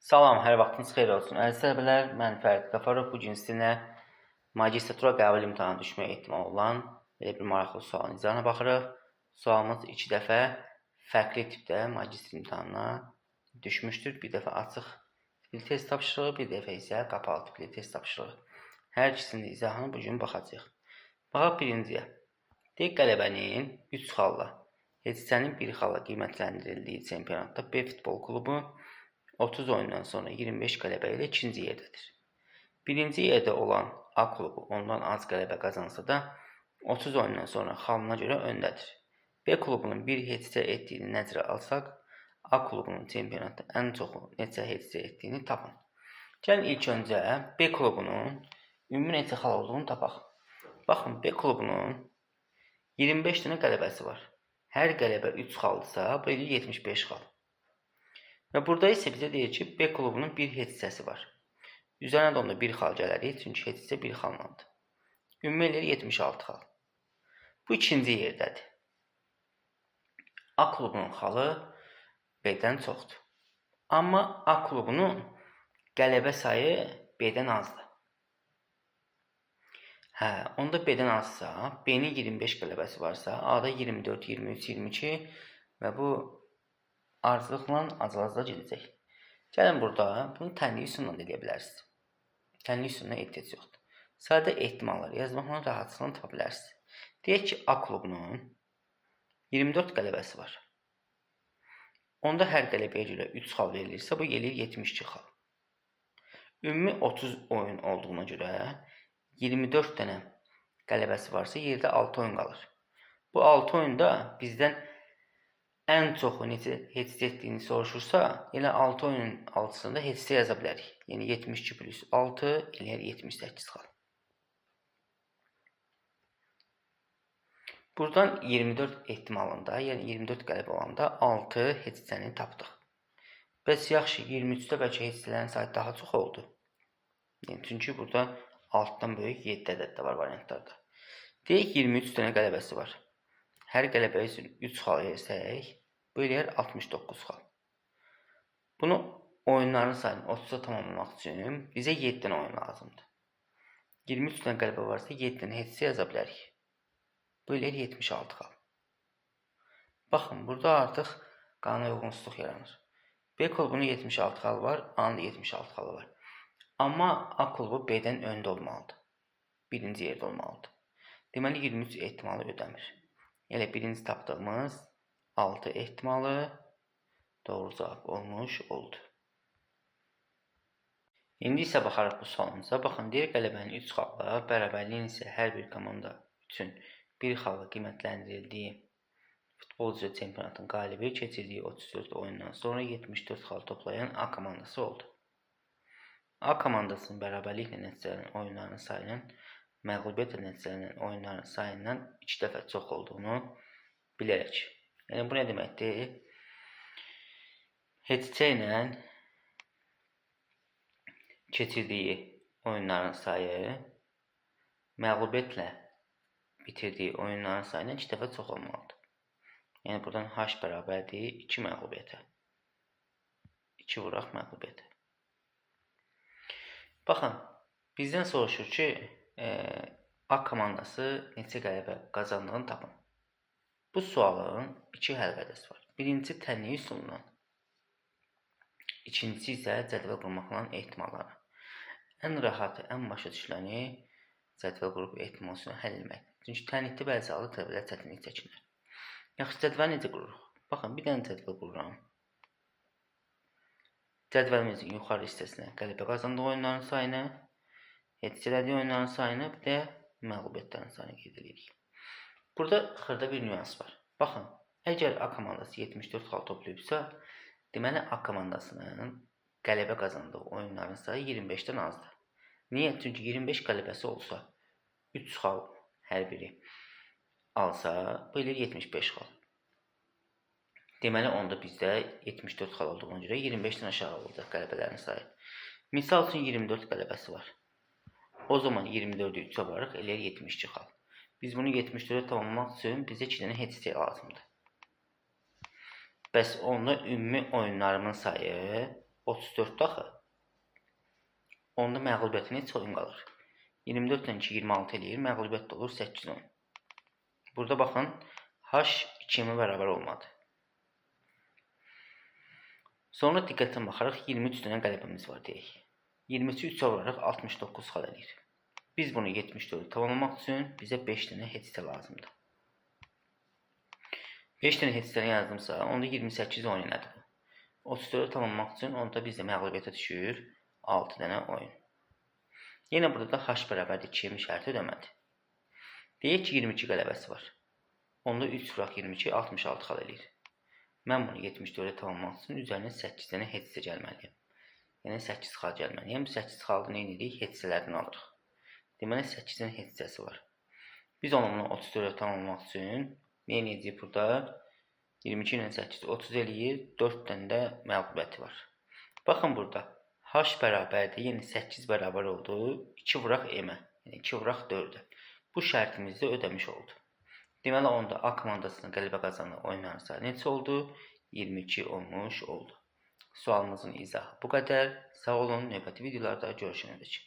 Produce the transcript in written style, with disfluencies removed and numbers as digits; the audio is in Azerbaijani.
Salam, hər vaxtınız xeyir olsun. Əziz tələbələr, mən Fərid Qafarov. Bu gün sizinlə magistratura qəbul imtahanına düşmə ehtimalı olan belə bir maraqlı sualın izahına baxırıq. Sualımız iki dəfə fərqli tipdə magistr imtahanına düşmüşdür. Bir dəfə açıq tipli test tapşırığı, bir dəfə isə qapalı tipli test tapşırığı. Hər ikisinin izahını bu gün baxacağıq. Baxaq birinciyə. Deyək qələbənin 3 xalla, heçsənin 1 xalla qiymətləndirildiyi çempionatda B futbol klubu 30 oyundan sonra 25 qələbə ilə ikinci yerdədir. Birinci yerdə olan A klubu ondan az qələbə qazansa da 30 oyundan sonra xalına görə öndədir. B klubunun bir heçsə etdiyini nəzərə alsaq, A klubunun çempionatda ən çoxu neçə heçsə etdiyini tapın. Gəlin ilk öncə B klubunun ümumi neçə xal olduğunu tapaq. Baxın, B klubunun 25 dənə qələbəsi var. Hər qələbə 3 xaldısa, bu eləyir 75 xal. Və burada isə bizə deyir ki, B klubunun bir hissəsi var. Üzərinə də onda bir xal gələrik, çünki hissə bir xallandır. Ümumi eləyir 76 xal. Bu ikinci yerdədir. A klubunun xalı B-dən çoxdur. Amma A klubunun qələbə sayı B-dən azdır. Hə, onda B-dən azsa, B-nin 25 qələbəsi varsa, A-da 24, 23, 22 və bu ardıcıllıqla azala-azala gedəcək. Gəlin burada bunu tənlik üsulla da eləyə bilərsiniz. Tənlik üsuluna ehtiyac yoxdur. Sadə ehtimalları yazmaqla rahatlıqla tapa bilərsiniz. Deyək ki, A klubunun 24 qələbəsi var. Onda hər qələbəyə görə 3 xal verilirsə, bu eləyir 72 xal. Ümumi 30 oyun olduğuna görə 24 dənə qələbəsi varsa, yerdə 6 oyun qalır. Bu 6 oyunda bizdən ən çoxu neçə heçsə etdiyini soruşursa, elə 6 oyunun 6-sında heçsə yaza bilərik. Yəni 72 plus 6 eləyər 78 xal. Buradan 24 ehtimalında, yəni 24 qələbə olanda 6 heçsəni tapdıq. Bəs yaxşı, 23-də bəlkə heçsələrin sayı daha çox oldu. Yəni, çünki burada 6-dan böyük 7 ədəd də var variantlarda. Deyək 23 dənə qələbəsi var. Hər qələbə üçün 3 xal versək, bu eləyər 69 xal. Bunu oyunların sayını 30-a tamamlamaq üçün bizə 7 dənə oyun lazımdır. 23 dənə qələbə varsa 7 dənə heçsə yaza bilərik. Bu eləyər 76 xal. Baxın, burada artıq qanuna uyğunsuzluq yaranır. B klubunun 76 xalı var, A-nın da 76 xalı var. Amma A klubu B-dən öndə olmalıdır. Birinci yerdə olmalıdır. Deməli, 23 ehtimalı ödəmir. Elə birinci tapdığımız 6 ehtimalı doğru cavab olmuş oldu. İndi isə baxarıq bu sualımıza. Baxın, deyir qələbənin 3 xalla, bərabərliyin isə hər bir komanda üçün 1 xalla qiymətləndirildiyi futbol üzrə çempionatın qalibi keçirdiyi 34 oyundan sonra 74 xal toplayan A komandası oldu. A komandasının bərabərliklə nəticələnən oyunların sayının məğlubiyyətlə nəticələnən oyunların sayından 2 dəfə çox olduğunu bilərək. Yəni bu nə deməkdir? Heçsə ilə keçirdiyi oyunların sayı məğlubiyyətlə bitirdiyi oyunların sayından 2 dəfə çox olmalıdır. Yəni buradan H bərabərdir 2 məğlubiyyətə. 2 vuraq məğlubiyyətə. Baxın, bizdən soruşur ki, A komandası neçə qələbə qazandığını tapın. Bu sualın iki həll qaydası var. Birincisi tənlik üsulundan, ikincisi isə cədvəl qurmaqla ehtimalları. Ən rahatı, ən başa düşüləni cədvəl qurub ehtimal üsulunu həll etməkdir. Çünki tənlikdə bəzi halda tələbələr çətinlik çəkirlər. Yaxşı, cədvəli necə qururuq? Baxın, bir dənə cədvəl qururam. Cədvəlimizin yuxarı hissəsinə qələbə qazandığı oyunların sayını, heçsə elədiyi oyunların sayını, bir də məğlubiyyətlərin sayını qeyd edirik. Burada xırda bir nüans var. Baxın, əgər A komandası 74 xal toplayıbsa, deməli A komandasının qələbə qazandığı oyunların sayı 25-dən azdır. Niyə? Çünki 25 qələbəsi olsa, 3 xal hər biri alsa, bu eləyir 75 xal. Deməli, onda bizdə 74 xal olduğuna görə 25-dən aşağı olacaq qələbələrin sayı. Misal üçün 24 qələbəsi var. O zaman 24-ü 3-ə varıq, eləyər 72 xal. Biz bunu 74-ə tamamlamaq üçün bizə 2 dənə heçsə lazımdır. Bəs onda ümumi oyunlarımın sayı 34-dür axı. Onda məğlubiyyəti neçə oyun qalır? 24 ilə 2 26 eləyir, məğlubiyyət də olur 8 oyun. Burada baxın, H 2-yə bərabər olmadı. Sonra diqqətlə baxarıq, 23 dənə qələbəmiz var deyək. 23-ü 3-ə vuraraq 69 xal eləyir. Biz bunu 74-ü tamamlamaq üçün bizə 5 dənə hissə lazımdır. 5 dənə hissəni yazdımsa, onda 28 oyun elədi bu. 34-ü tamamlamaq üçün onda bizdə məğlubiyyətə düşür 6 dənə oyun. Yenə burada da H bərabərdir 2-nin şərti ödəmədi. Deyək ki, 22 qələbəsi var. Onda 3 vuraq 22, 66 xal eləyir. Mən bunu 74-ə tamamlamaq üçün üzərinə 8 dənə hissə gəlməliyəm. Yəni 8 xal gəlməliyəm. 8 xalı nə edirik? Hissələrdən alırıq. Deməli 8 dənə hissəsi var. Biz onu 34-ə tamamlamaq üçün nə edəcəyik burada? 22 ilə 8 30 eləyir. 4 dənə də məğlubiyyəti var. Baxın burada. H bərabərdir, yəni 8 bərabər oldu. 2 vuraq M-ə, yəni 2 vuraq 4-ə. Bu şərtimizi ödəmiş oldu. Deməli onda A komandasının qələbə qazandığı oyunların sayı neçə oldu? 22 olmuş oldu. Sualımızın izahı bu qədər. Sağ olun, növbəti videolarda görüşənədək.